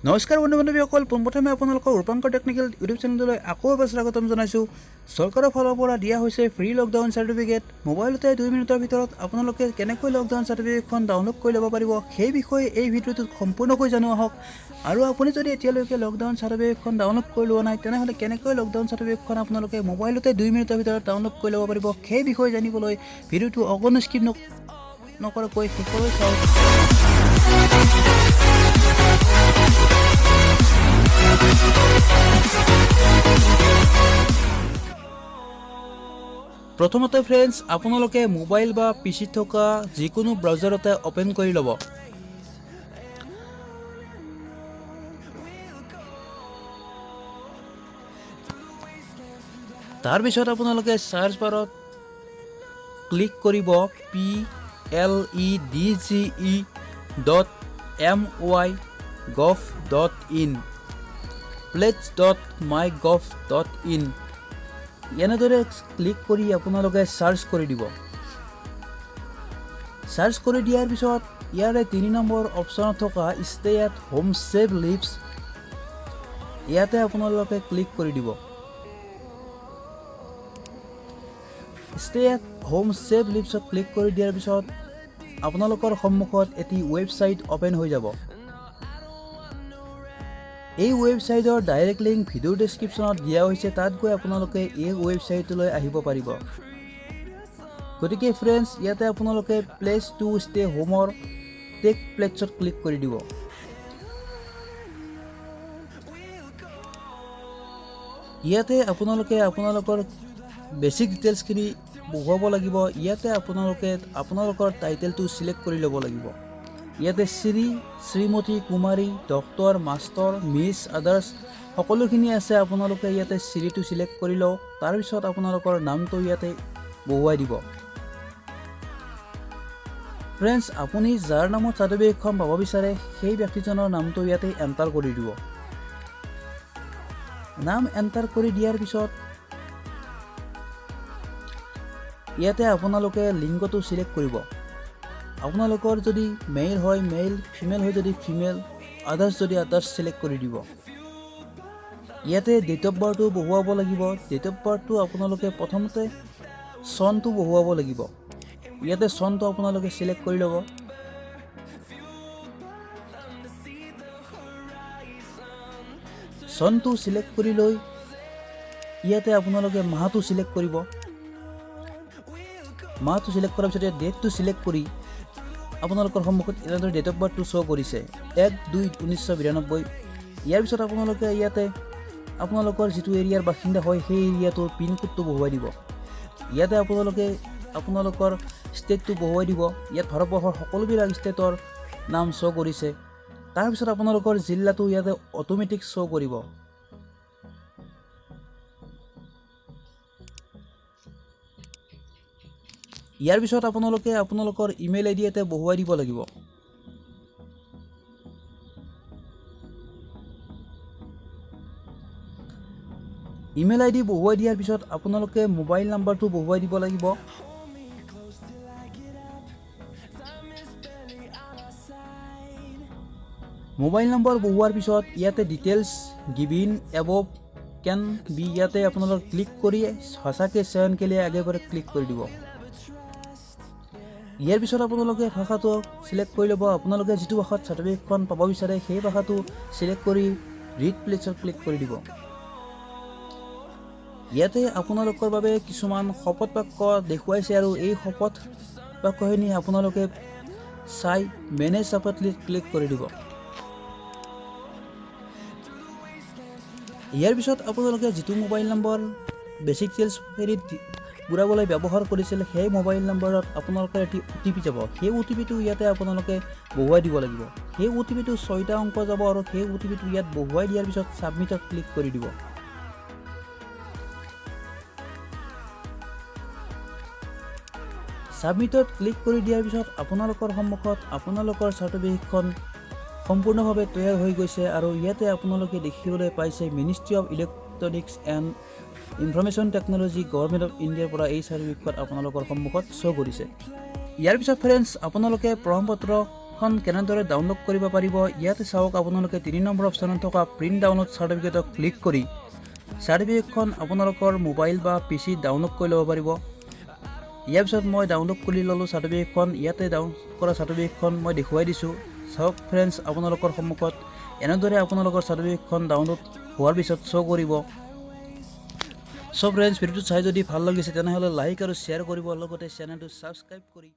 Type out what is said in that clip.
নমস্কাৰ বন্ধু বান্ধৱীসকল, পোনপ্ৰথমে আপোনালোকৰ ৰূপাংকৰ টেকনিকেল ইউটিউব চেনেলটোলৈ আকৌ এবাৰ স্বাগতম জনাইছোঁ। চৰকাৰৰ ফালৰ পৰা দিয়া হৈছে ফ্ৰী লকডাউন চাৰ্টিফিকেট। মোবাইলতে 2 মিনিটৰ ভিতৰত আপোনালোকে কেনেকৈ লকডাউন চাৰ্টিফিকেটখন ডাউনলোড কৰি ল'ব পাৰিব, সেই বিষয়ে এই ভিডিঅ'টোত সম্পূৰ্ণকৈ জানো আহক। আৰু আপুনি যদি এতিয়ালৈকে লকডাউন চাৰ্টিফিকেটখন ডাউনলোড কৰি লোৱা নাই, তেনেহ'লে কেনেকৈ লকডাউন চাৰ্টিফিকেটখন আপোনালোকে মোবাইলতে 2 মিনিটৰ ভিতৰত ডাউনলোড কৰি ল'ব পাৰিব, সেই বিষয়ে জানিবলৈ ভিডিঅ'টো অকণো স্কিপ নকৰাকৈ শেষলৈ চাওক। প্ৰথমতে ফ্ৰেণ্ডছ, আপোনালোকে মোবাইল বা পিচিত থকা যিকোনো ব্ৰাউজাৰতে অ'পেন কৰি ল'ব। তাৰপিছত আপোনালোকে চাৰ্চ বাৰত ক্লিক কৰিব pledge.mygov.in, pledge.mygov.in। এনেদৰে ক্লিক কৰি আপোনালোকে চাৰ্চ কৰি দিব। চাৰ্চ কৰি দিয়াৰ পিছত ইয়াৰে 3 নম্বৰ অপশ্যনত থকা "Stay at home, save lives", ইয়াতে আপোনালোকে ক্লিক কৰি দিব। ষ্টে এট হোম ছেভ লিভছত ক্লিক কৰি দিয়াৰ পিছত আপোনালোকৰ সন্মুখত এটি ৱেবছাইট অ'পেন হৈ যাব। এই ৱেবছাইটৰ ডাইৰেক্ট লিংক ভিডিঅ' ডেছক্ৰিপশ্যনত দিয়া হৈছে। তাত গৈ আপোনালোকে এই ৱেবছাইটলৈ আহিব পাৰিব। গতিকে ফ্ৰেণ্ডছ, ইয়াতে আপোনালোকে প্লেজ টু ষ্টে হোমৰ টেক প্লেজত ক্লিক কৰি দিব। ইয়াতে আপোনালোকে আপোনালোকৰ বেছিক ডিটেইলছখিনি বহুৱাব লাগিব। ইয়াতে আপোনালোকে আপোনালোকৰ টাইটেলটো চিলেক্ট কৰি ল'ব লাগিব। ইয়াতে শ্ৰী, শ্ৰীমতী, কুমাৰী, ডক্টৰ, মাষ্টৰ, মিছ, আদাৰ্ছ সকলোখিনি আছে। আপোনালোকে ইয়াতে শ্ৰীটো চিলেক্ট কৰি লওক। তাৰপিছত আপোনালোকৰ নামটো ইয়াতে বহুৱাই দিব। ফ্ৰেণ্ডছ, আপুনি যাৰ নামত চাৰ্টিফিকেটখন পাব বিচাৰে, সেই ব্যক্তিজনৰ নামটো ইয়াতে এণ্টাৰ কৰি দিব। নাম এণ্টাৰ কৰি দিয়াৰ পিছত ইয়াতে আপোনালোকে লিংগটো চিলেক্ট কৰিব। আপোনালোকৰ যদি মেইল হয় মেইল, ফিমেল হয় যদি ফিমেল, আদাৰ্ছ যদি আদাৰ্ছ চিলেক্ট কৰি দিব। ইয়াতে ডেট অফ বাৰ্থটো বহুৱাব লাগিব। ডেট অফ বাৰ্থটো আপোনালোকে প্ৰথমতে চনটো বহুৱাব লাগিব। ইয়াতে চনটো আপোনালোকে চিলেক্ট কৰি ল'ব। চনটো চিলেক্ট কৰি লৈ ইয়াতে আপোনালোকে মাহটো চিলেক্ট কৰিব। মাহটো চিলেক্ট কৰাৰ পিছত ইয়াত ডেটটো চিলেক্ট কৰি আপোনালোকৰ সন্মুখত এনেদৰে ডেট অফ বাৰ্থটো শ্ব' কৰিছে, 1-2-1992। ইয়াৰ পিছত আপোনালোকে ইয়াতে আপোনালোকৰ যিটো এৰিয়াৰ বাসিন্দা হয়, সেই এৰিয়াটোৰ পিনক'ডটো বহুৱাই দিব। ইয়াতে আপোনালোকে আপোনালোকৰ ষ্টেটটো বহুৱাই দিব। ইয়াত ভাৰতবৰ্ষৰ সকলোবিলাক ষ্টেটৰ নাম শ্ব' কৰিছে। তাৰপিছত আপোনালোকৰ জিলাটো ইয়াতে অট'মেটিক শ্ব' কৰিব। ইয়াৰ পিছত আপোনালোকে আপোনালোকৰ ইমেইল আই ডি ইয়াতে বহুৱাই দিব লাগিব। ইমেইল আই ডি বহুৱাই দিয়াৰ পিছত আপোনালোকে মোবাইল নাম্বাৰটো বহুৱাই দিব লাগিব। Close till I get up. Time is barely on our side. Mobile number বহুৱাৰ পিছত ইয়াতে "Details given above can be", ইয়াতে আপোনালোকে ক্লিক কৰি সঁচাকৈ "चयन के लिए आगे बढ़ें" ক্লিক কৰি দিব। ইয়াৰ পিছত আপোনালোকে ভাষাটো চিলেক্ট কৰি ল'ব। আপোনালোকে যিটো ভাষাত চাৰ্টিফিকেটখন পাব বিচাৰে, সেই ভাষাটো চিলেক্ট কৰি ৰিড প্লেজত ক্লিক কৰি দিব। ইয়াতে আপোনালোকৰ বাবে কিছুমান শপত বাক্য দেখুৱাইছে আৰু এই শপত বাক্যখিনি আপোনালোকে চাই মেনেজ শপতলিত ক্লিক কৰি দিব। ইয়াৰ পিছত আপোনালোকে যিটো মোবাইল নম্বৰ বেছিক ডিটেইলছ হেৰিত পূৰাবলৈ ব্যৱহাৰ কৰিছিল, সেই মোবাইল নম্বৰত আপোনালোকৰ এটি অ'টিপি যাব। সেই অ'টিপিটো ইয়াতে আপোনালোকে বহুৱাই দিব লাগিব। সেই অ'টিপিটো ছয়টা অংক যাব আৰু সেই অ'টিপিটো ইয়াত বহুৱাই দিয়াৰ পিছত ছাবমিটত ক্লিক কৰি দিব। ছাবমিটত ক্লিক কৰি দিয়াৰ পিছত আপোনালোকৰ সন্মুখত আপোনালোকৰ চাৰ্টিফিকেটখন সম্পূৰ্ণভাৱে তৈয়াৰ হৈ গৈছে। আৰু ইয়াতে আপোনালোকে দেখিবলৈ পাইছে, Ministry of Electronics and Information Technology, Government of ইণ্ডিয়াৰ পৰা এই চাৰ্টিফিকেটখন আপোনালোকৰ সন্মুখত শ্ব' কৰিছে। ইয়াৰ পিছত ফ্ৰেণ্ডছ, আপোনালোকে প্ৰমাণপত্ৰখন চাৰ্টিফিকেটখন কেনেদৰে ডাউনলোড কৰিব পাৰিব? ইয়াতে চাওক, আপোনালোকে 3 নম্বৰ অপশ্যনত থকা প্ৰিণ্ট ডাউনলোড চাৰ্টিফিকেটত ক্লিক কৰি চাৰ্টিফিকেটখন আপোনালোকৰ মোবাইল বা পিচিত ডাউনলোড কৰি ল'ব পাৰিব। ইয়াৰ পিছত মই ডাউনলোড কৰি ল'লোঁ চাৰ্টিফিকেটখন। ইয়াতে ডাউনলোড কৰা চাৰ্টিফিকেটখন মই দেখুৱাই দিছোঁ। চাওক ফ্ৰেণ্ডছ, আপোনালোকৰ সন্মুখত এনেদৰে আপোনালোকৰ চাৰ্টিফিকেটখন ডাউনলোড হোৱাৰ পিছত শ্ব' কৰিব। চ' ফ্ৰেণ্ডছ, ভিডিঅ'টো চাই যদি ভাল লাগিছে, তেনেহ'লে লাইক আৰু শ্বেয়াৰ কৰিব, লগতে চেনেলটো ছাবস্ক্ৰাইব কৰি